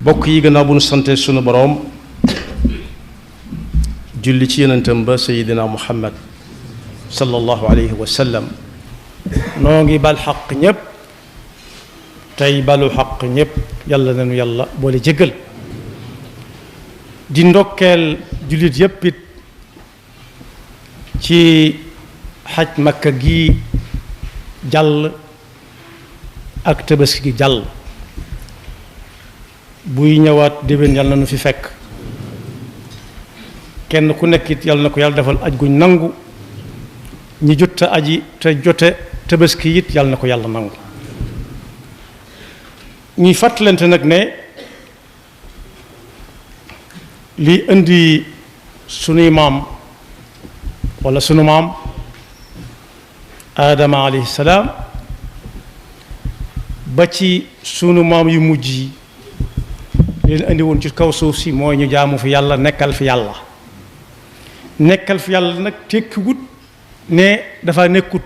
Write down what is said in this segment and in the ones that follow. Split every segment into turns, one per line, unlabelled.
bokk yi gannaaw bu nu sante sunu boroom julli ci yonentam ba sayidina muhammad sallallahu alayhi wa sallam noo ngi bal xaq ñépp tey balu xaq ñépp yàlla nañu yàlla boole jéggal di ndokkeel jullit yépp it ci xaj makka gi jàll ak tabaski gi jàll buy ñëwaat déwén yàlla na nu fi fekk kenn ku nekk it yàlla na ko yàlla defal aj guñ nangu ñi jot a aji te jote tabaski it yàlla na ko yàlla nangu ñuy fàttalante nag ne li indi sunuy maam wala sunu maam aadama alayhi salaam ba ci sunu maam yu mujj yi leen indi woon ci kaw suuf si mooy ñu jaamu fi yàlla nekkal fi yàlla nag tekkiwut ne dafa nekkut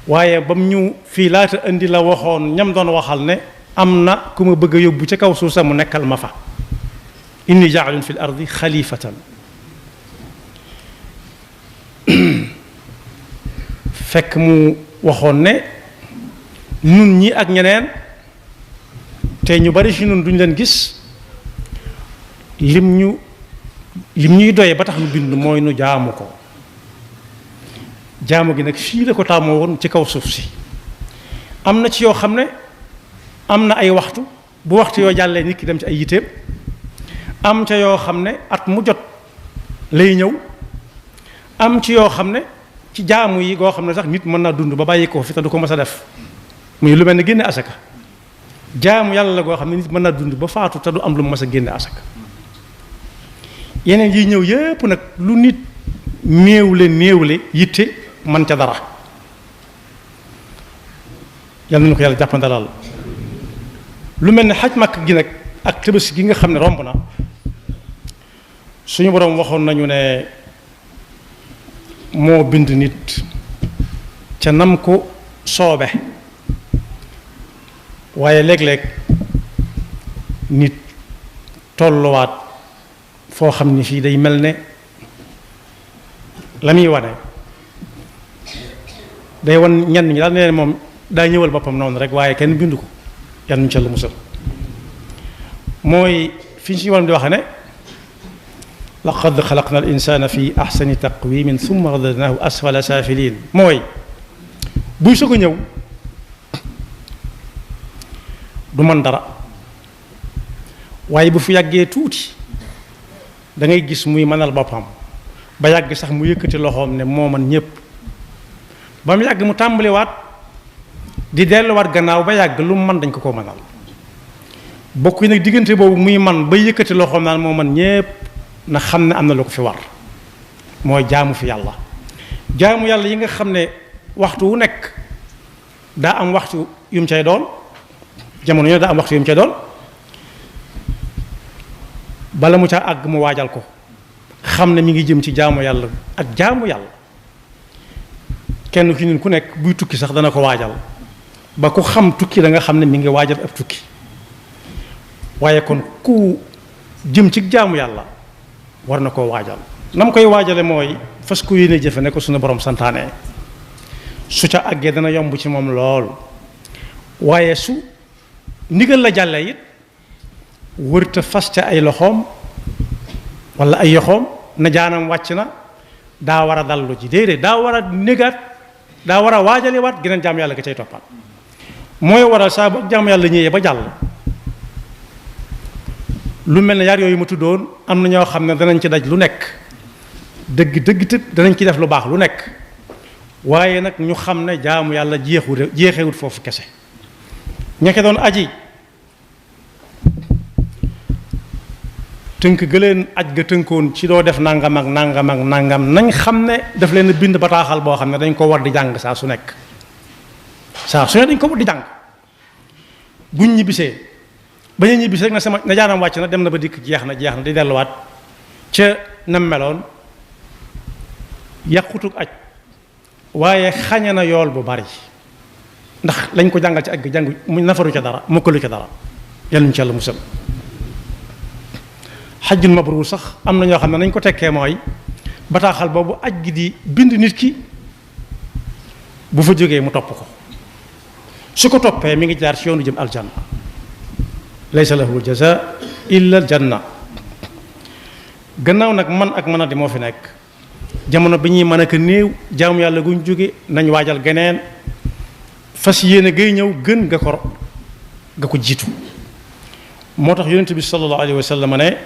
waaye bam ñu fii laata indi la waxoon ñam doon waxal ne am na ku ma bëgg a yóbbu ca kaw suuf sa mu nekkal ma fa inni jaalun fi l ardi xalifatan fekk mu waxoon ne nun ñi ak ñeneen te ñu bari ci nun duñ leen gis lim ñuy doye ba tax nu bind mooy nu jaamu ko jaamu gi nag fii la ko taamoo woon ci kaw suuf si am na ci yoo xam ne am na ay waxtu bu waxtu yoo jàllee nit ki dem ci ay yiteem am ca yoo xam ne at mu jot lay ñëw am ci yoo xam ne ci jaamu yi goo xam ne sax nit mën naa dund ba bàyyi ko fi te du ko mës a def muy lu mel ne génne asaka jaamu yàlla la goo xam ne nit mën naa dund ba faatu te du am lu mu mës a génne asaka yeneen yi ñëw yépp nag lu nit néewle yitte man ca dara yàlla na ko yàlla jàpp dalal lu mel ne xaj màkk gi nag ak Tabaski gi nga xam ne romb na suñu boroom waxoon nañu ne moo bind nit ca nam ko soobe waaye léeg-léeg nit tolluwaat foo xam ni fii day mel ne la muy wane day wan ñenn ñi daal ne moom daa ñëwal boppam noonu rek waaye kenn bindu ko yan ñu ca la musal mooy fi ñu si waram di waxe ne laqad xalaqna al insana fi ahsani taqwimin thumma radadnahu asfala safilin mooy buy soog a ñëw du man dara waaye bu fi yàggee tuuti da ngay gis muy mënal boppam ba yàgg sax mu yëkkati loxoom ne moo man ñépp ba mu yàgg mu tàmbaliwaat di delluwaat gannaaw ba yàgg lu mu man dañ ko mënal bokk yi nag diggante boobu muy man ba yëkkati loxoom naan moo man ñépp na xam ne am na lu ko fi war mooy jaamu fi yàlla jaamu yàlla yi nga xam ne waxtu wu nekk daa am waxtu yum cay doon jamono ñoo daa am waxtu yum cay doon bala mu ca àgg mu waajal ko xam ne mi ngi jëm ci jaamu yàlla ak jaamu yàlla kenn ki ñun ku nekk buy tukki sax dana ko waajal ba ku xam tukki da nga xam ne mi ngi waajal ab tukki waaye kon ku jëm ci jaamu yàlla war na koo waajal na mu koy waajale mooy fas ku yéene jëfe ne ko suñu borom santaane su ca àggee dana yomb ci moom lool waaye su ndigal la jàllee it wërta fas ca ay loxoom wala ay yoxoom na jaanam wàcc na daa war a dallu ji déedéet daa war a négaat daa war a waajalewaat geneen jaam yàlla ga cay toppaat mooy waral saa bu ak jaam yàlla ñëwee ba jàll lu mel ne yaar yooyu ma tuddoon am na ñoo xam ne danañ ci daj lu nekk dëgg danañ ci def lu baax lu nekk waaye nag ñu xam ne jaamu yàlla jeexewut foofu kese ñeke doon aji tënk gëleen aj ga tënkoon ci doo def nangam ak nangam ak nangam nañ xam ne daf leen bind bataaxal boo xam ne dañ ko war di jàng saa su nekk saa su ne dañ ko war di jàng buñ ñibbisee bañ a ñibbisee rek na jaanam wàcc na dem na ba dikk jeex na di delluwaat ca nam meloon yàqutug aj waaye xañe na yool bu bari ndax lañ ko jàngal ci aj ga jàng mu nafaru ca dara mokkalu ca dara yàlla ñu ci yàlla musal xajjul mabruur sax am na ñoo xam ne nañ ko tekkee mooy bataaxal boobu aj gi di bind nit ki bu fa jógee mu topp ko su ko toppee mi ngi jaar ci yoonu jëm aljanna laysa lahu jaza illa aljanna. gannaaw nag man ak mën a di moo fi nekk jamono bi ñuy mën a ko néew jaamu yàlla guñ jóge nañ waajal geneen fas yéene gay ñëw gën nga ko jiitu. moo tax yonent bi sallallahu alayhi wa sallam ne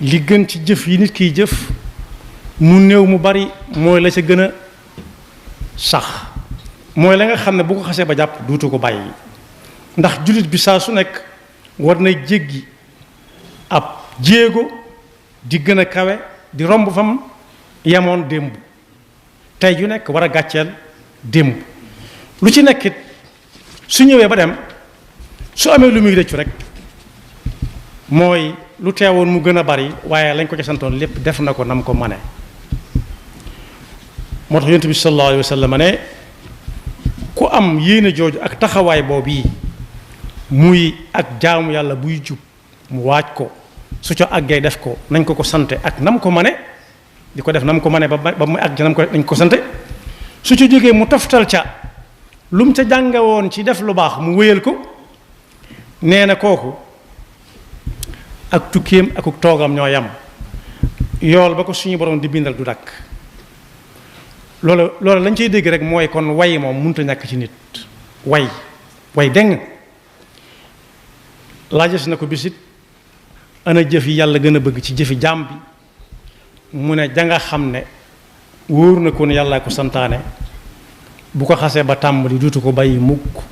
li gën ci jëf yi nit kiy jëf mu néew mu bari mooy la ca gën a sax mooy la nga xam ne bu ko xasee ba jàpp duutu ko bàyyi ndax jullit bi saa su nekk war na jéggi ab jéego di gën a kawe di romb fam yamoon démb tey ju nekk war a gàcceel démb lu ci nekkit su ñëwee ba dem su amee lu muy rëccu rek mooy lu teewoon mu gën a bari waaye lañ ko ca santoon lépp def na ko nam ko mane. moo tax yonent bi sallallahu alayhi wa sallam ne ku am yéene jooju ak taxawaay boobu yi muy ak jaamu yàlla buy jub mu waaj ko su ca àggee def ko nañ ko sante ak nam ko mane di ko def nam ko mane ba mu àgg nam ko nañ ko sante su ca jógee mu toftal ca lu mu ca jànge woon ci def lu baax mu wéyal ko nee na kooku ak tukkeem ak toogam ñoo yam yool ba ko suñu borom di bindal du dakk loolu lañ cey dégg rek mooy kon way moom mënut a ñàkk ci nit way deng laajes na ko bisit ana jëf yi yàlla gën a bëgg ci jëfi jaam bi mu ne janga xam ne wóor na ko ne yàllaa ko santaane bu ko xasee ba tàmbali duutu ko bàyyi mukk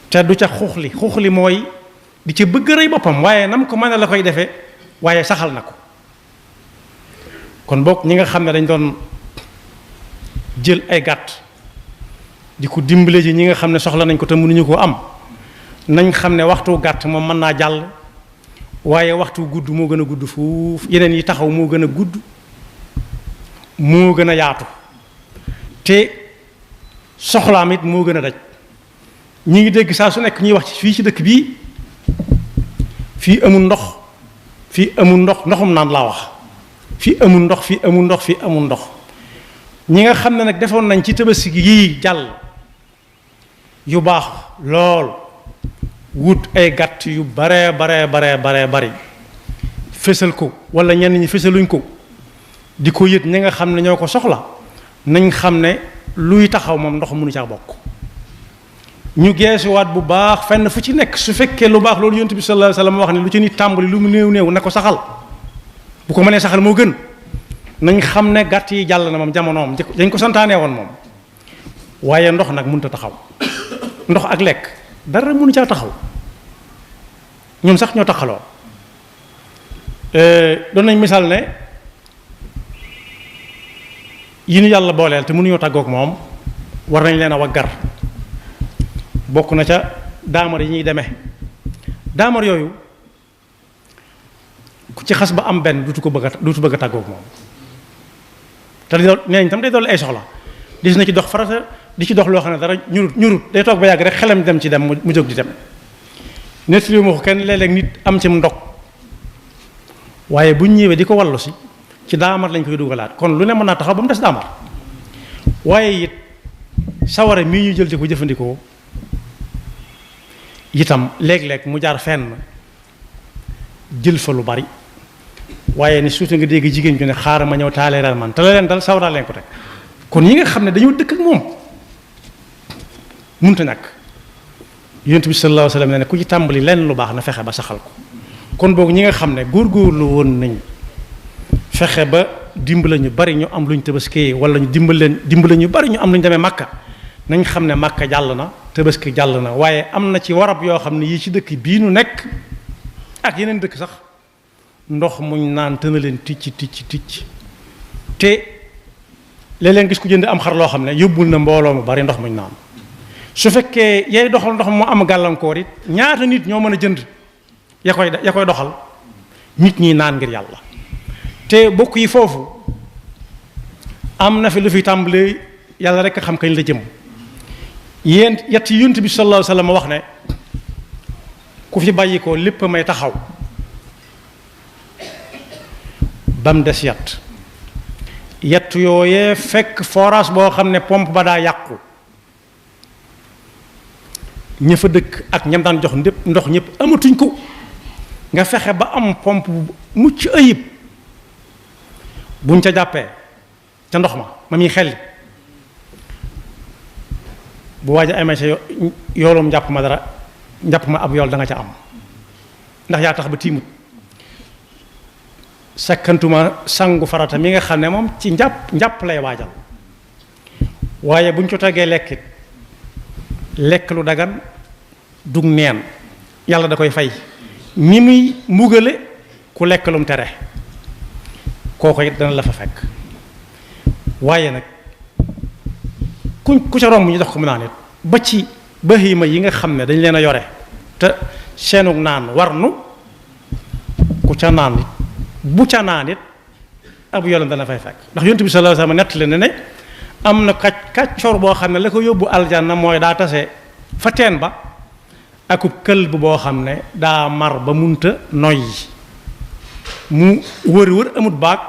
te du ca xuuxli mooy di ca bëgg rëy boppam waaye nam ko mën a la koy defee waaye saxal na ko. kon bokk ñi nga xam ne dañ doon jël ay gàtt di ko dimbale ji ñi nga xam ne soxla nañ ko te mënuñu koo am nañ xam ne waxtu gàtt moom mën naa jàll waaye waxtu gudd moo gën a gudd fuuf yeneen yi taxaw moo gën a gudd moo gën a yaatu te soxlaam it moo gën a daj. ñi ngi dégg saa su nekk ñuy wax ci fii ci dëkk bii fii amul ndox ndoxum naan laa wax fii amul ndox ñi nga xam ne nag defoon nañ ci tabaski yii jàll yu baax lool wut ay gàtt yu bare bari fésal ko wala ñenn ñi fésaluñ ko di ko yët ñi nga xam ne ñoo ko soxla nañ xam ne luy taxaw moom ndox mënu caa bokk. ñu geesuwaat bu baax fenn fu ci nekk su fekkee lu baax loolu yonent bi sallallahu alayhi wasallam wax ne lu ci nit tàmbali lu mu néew na ko saxal bu ko mënee saxal moo gën nañ xam ne gàtt yi jàll na moom jamonoom dañ ko santaanee woon moom waaye ndox nag mënut a taxaw ndox ak lekk dara mënu caa taxaw ñoom sax ñoo taxaloo doon nañ misaal ne yi ñu yàlla booleel te mënuñoo tàggoog moom war nañ leen a waggar bokk na ca daamar yi ñuy demee daamar yooyu ku ci xas ba am benn duutu bëgg a tàggoog moom te nee nañ tam day dolli ay soxla dis na ci dox farata di ci dox loo xam ne dara ñurut day toog ba yàgg rek xelam dem ci dem mu jóg di dem nett li ma ko kenn léeg-léeg nit am ci ndog waaye bu ñu ñëwee di ko wallu si ci daamar lañ koy dugalaat kon lu ne mën naa taxaw ba mu des daamar waaye it sawara mii ñu jël di ko jëfandikoo itam léeg-léeg mu jaar fenn jël fa lu bari waaye ni suuta nga dégg jigéen ju ne xaaral ma ñëw taaleeral man te la leen dal sawara leen ko teg kon ñi nga xam ne dañoo dëkk ak moom mënut a ñàkk yonent bi sallallahu alayhi wa sallam ne ku ci tàmbali lenn lu baax na fexe ba saxal ko kon boog ñi nga xam ne góorgóorlu woon nañ fexe ba dimbale ñu bari ñu am luñ tabaskee wala ñu dimbale ñu bari ñu am luñ demee Makka nañ xam ne Makka jàll na tabaski jàll na waaye am na ci warab yoo xam ne yii ci dëkk bii nu nekk ak yeneen dëkk sax ndox muñ naan tëna leen ticc te léeg-léeg gis ku jënd am xar loo xam ne yóbbul na mbooloo mu bari ndox muñ naan su fekkee yay doxal ndox mu am gàllankoor it ñaata nit ñoo mën a jënd ya koy doxal nit ñi naan ngir yàlla te bokk yi foofu am na fi lu fi tàmbalee yàlla rek a xam kañ la jëm yéen yett yi Yonent bi sallallahu alayhi wa sallam wax ne ku fi bàyyi ko lépp may taxaw ba mu des yett yooyee fekk forage boo xam ne pompe ba daa yàqu ña fa dëkk ak ñam daan jox ndépp ndox ñëpp amatuñ ko nga fexe ba am pompe bu mucc ayib buñ ca jàppee ca ndox ma muy xelli bu waaj a amee sa yoolum njàpp ma dara njàpp ma ab yool da nga ca am ndax yaa tax ba tiimut sakkantuma sangu farata mi nga xam ne moom ci njàpp lay waajal waaye buñ ko tegee lekkit lekk lu dagan dug neen yàlla da koy fay ni muy mbugale ku lekk lum tere kooko it dana la fa fekk waaye nag ku ca romb ñu jox ko mu naan it ba ci bahima yi nga xam ne dañ leen a yore te seenug naan war nu ku ca naan it bu ca naan it ab yolam dana fay fekk ndax yonent bi sallallahu alayhi wasallam nettali ne am na kàccoor boo xam ne la ko yóbbu aljanna mooy daa tase fa teen ba akub kël bu boo xam ne daa mar ba munta noyyi mu wër amut baag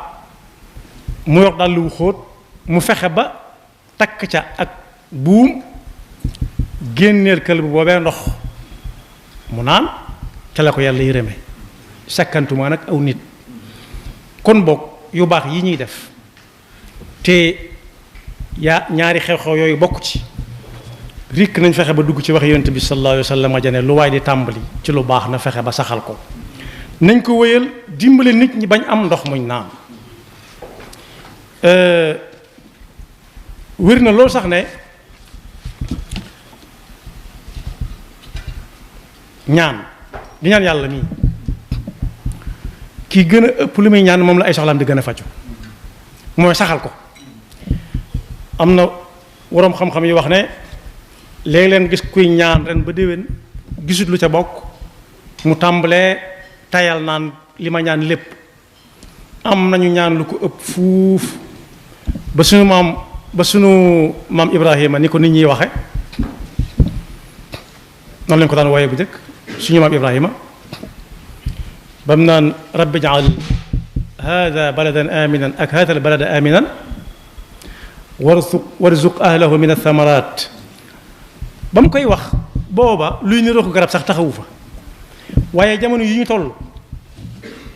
mu yor dal lu xóot mu fexe ba takk ca ak buum génneel kël bu boobee ndox mu naan ca la ko yàlla yërëme sakkantuma nag aw nit kon boog yu baax yi ñuy def te ñaari xew-xew yooyu bokk ci rikk nañ fexe ba dugg ci wax yonent bi sallallahu alayhi wa sallam jane lu waay di tàmbali ci lu baax na fexe ba saxal ko nañ ko wéyal dimbale nit ñi bañ am ndox muñ naan wér na loolu sax ne ñaan di ñaan yàlla mii kii gën a ëpp lu muy ñaan moom la ay soxlaam di gën a faju mooy saxal ko am na waroom xam-xam yi wax ne léegi leen gis kuy ñaan ren ba déwén gisut lu ca bokk mu tàmbalee tayal naan li ma ñaan lépp am nañu ñaan lu ko ëpp fuuf ba sunu maam Ibrahima ni ko nit ñiy waxe noonu lañ ko daan wooye bu njëkk suñu maam Ibrahima ba mu naan rabbi jaal hada baladan aminan ak hada al balada aminan warzuq ahlahu min athamarat ba mu koy wax booba luy niroo ko garab sax taxawu fa waaye jamono yi ñu toll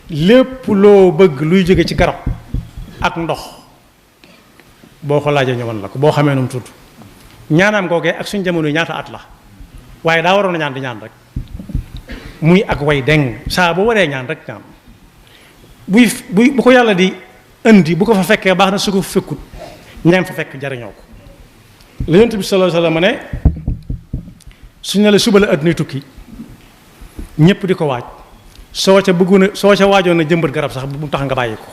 lépp loo bëgg luy jóge ci garab ak ndox boo ko laajee ñu wan la ko boo xamee nu mu tudd ñaanaam googee ak suñ jamono yi ñaata at la waaye daa waroon a ñaan di ñaan rek muy ak way deng saa bu waree ñaan rek ñaan bu ko yàlla di indi bu ko fa fekkee baax na su ko fekkut ñaam fa fekk jariñoo ko la yonent bi sallallahu alayhi wasallam ne suñu ne la suba la àdduna tukki ñëpp di ko waaj soo ca waajoon na jëmbat garab sax bu mu tax nga bàyyi ko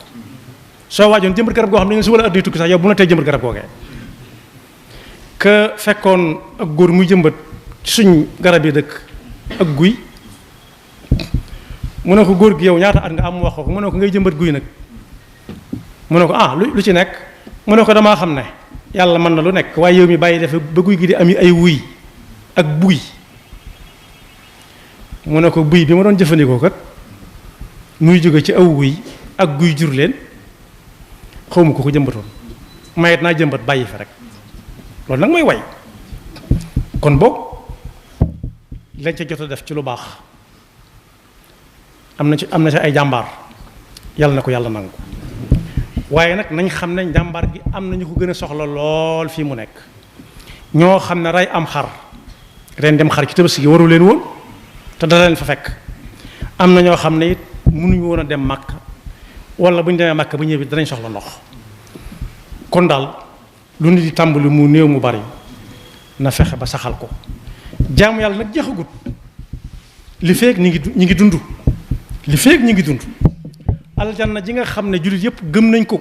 soo waajoon jëmbat garab goo xam ne suba la àdduna tukki sax yow bu na tey jëmbat garab googee que fekkoon ak góor muy jëmbat suñ garab yi dëkk ak guy mu ne ko góor gi yow ñaata at nga am wax ko mu ne ko ngay jëmbat guy nag mu ne ko lu ci nekk mu ne ko damaa xam ne yàlla mën na lu nekk waaye yow mi bàyyi defe ba guy gi di am ay wuy ak buy mu ne ko buy bi ma doon jëfandikoo kat muy jóge ci aw wuy ak guy jur leen xawma ko jëmbatoon mayet naa jëmbat bàyyi fa rek loolu nag mooy way kon boog lañ ca jot a def ci lu baax am na ci ay jàmbaar yàlla na ko yàlla nangu waaye nag nañ xam ne jàmbaar gi am na ñu ko gën a soxla lool fii mu nekk ñoo xam ne rey am xar ren dem xar ci tabaski gi waru leen woon te dana leen fa fekk am na ñoo xam ne it mënuñu woon a dem màkk wala bu ñu demee màkk ba ñëw danañ soxla ndox kon daal lu nit di tàmbali mu néew mu bari na fexe ba saxal ko jaamu yàlla nag jeexagut li feek ñi ngi dund li feek ñi ngi dund aljanna ji nga xam ne jullit yëpp gëm nañ ko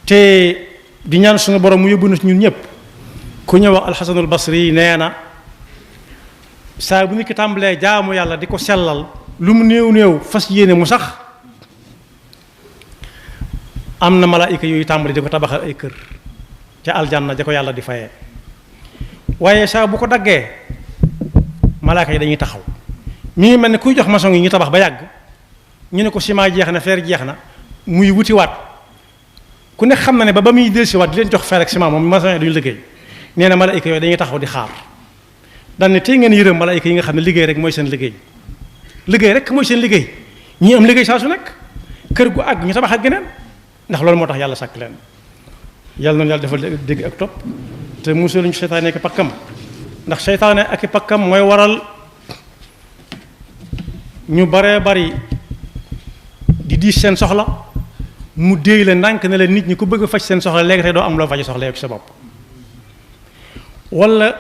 te di ñaan suñu borom mu yóbbu na ñun ñëpp ku ñëw wax alxasanul basri nee na saa bu nit ki tàmbalee jaamu yàlla di ko sellal lu mu néew fas yéene mu sax am na malaayika yooyu tàmbali di ko tabaxal ay kër ca aljanna ja ko yàlla di fayee waaye saa bu ko daggee malaaka yi dañuy taxaw mi ngi mel ne kuy jox maçon yi ñu tabax ba yàgg ñu ne ko ciment jeex na fer jeex na muy wutiwaat ku ne xam na ne ba muy dellusiwaat di leen jox fer ak ciment moom maçon yi duñu liggéey nee na malaayika yooyu dañuy taxaw di xaar daan ne tey ngeen yërëm malaayika yi nga xam ne liggéey rek mooy seen liggéey liggéey rek mooy seen liggéey ñi am liggéey saa su nekk kër gu àgg ñu tabax ak geneen ndax loolu moo tax yàlla sàkk leen yàlla noonu yàlla defal dégg ak topp te musul ñu seytaane ak pakkam ndax seytaane ak pakkam mooy waral ñu baree bari di diis seen soxla mu déey la ndànk ne la nit ñi ku bëgg a faj seen soxla léegi tey doo am loo faj soxla yow ci sa bopp wala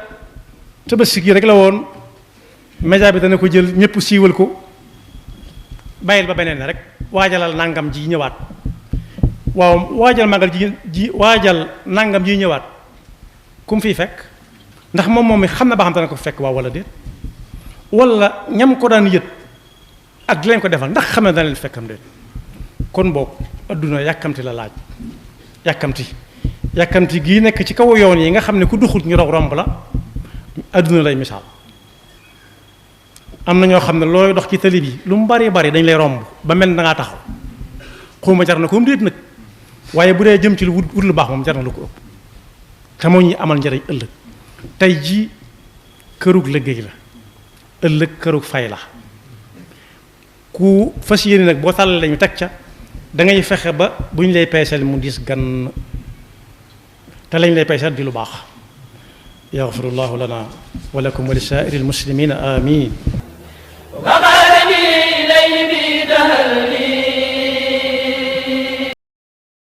tabaski gi rek la woon média bi dana ko jël ñëpp siiwal ko bàyyil ba beneen rek waajalal nangam ji ñëwaat waaw waajal màggal ji waajal nangam ji ñëwaat ku mu fiy fekk ndax moom mi xam na ba xam dana ko fekk waaw wala déet wala ñam ko daan yët ak di leen ko defal ndax xam ne dana leen fekkam déet kon boog adduna yàkkamti la laaj yàkkamti gii nekk ci kaw yoon yi nga xam ne ku duxut ñu romb la adduna lay misaal am na ñoo xam ne looy dox ci tali bi lu mu bari dañ lay romb ba mel na ngaa taxaw xawma jar na ko mu déet nag waaye bu dee jëm ci lu wut lu baax moom jar na lu ko ëpp te moo ñuy amal njëriñ ëllëg tey ji kërug liggéey la ëllëg kërug fay la ku fas yéene nag boo tàllalee ñu teg ca da ngay fexe ba bu ñu lay peeseel mu diis gan te lañ lay peeseel di lu baax yaxfirullahu lana wa lakum wa li saa'iril muslimina amin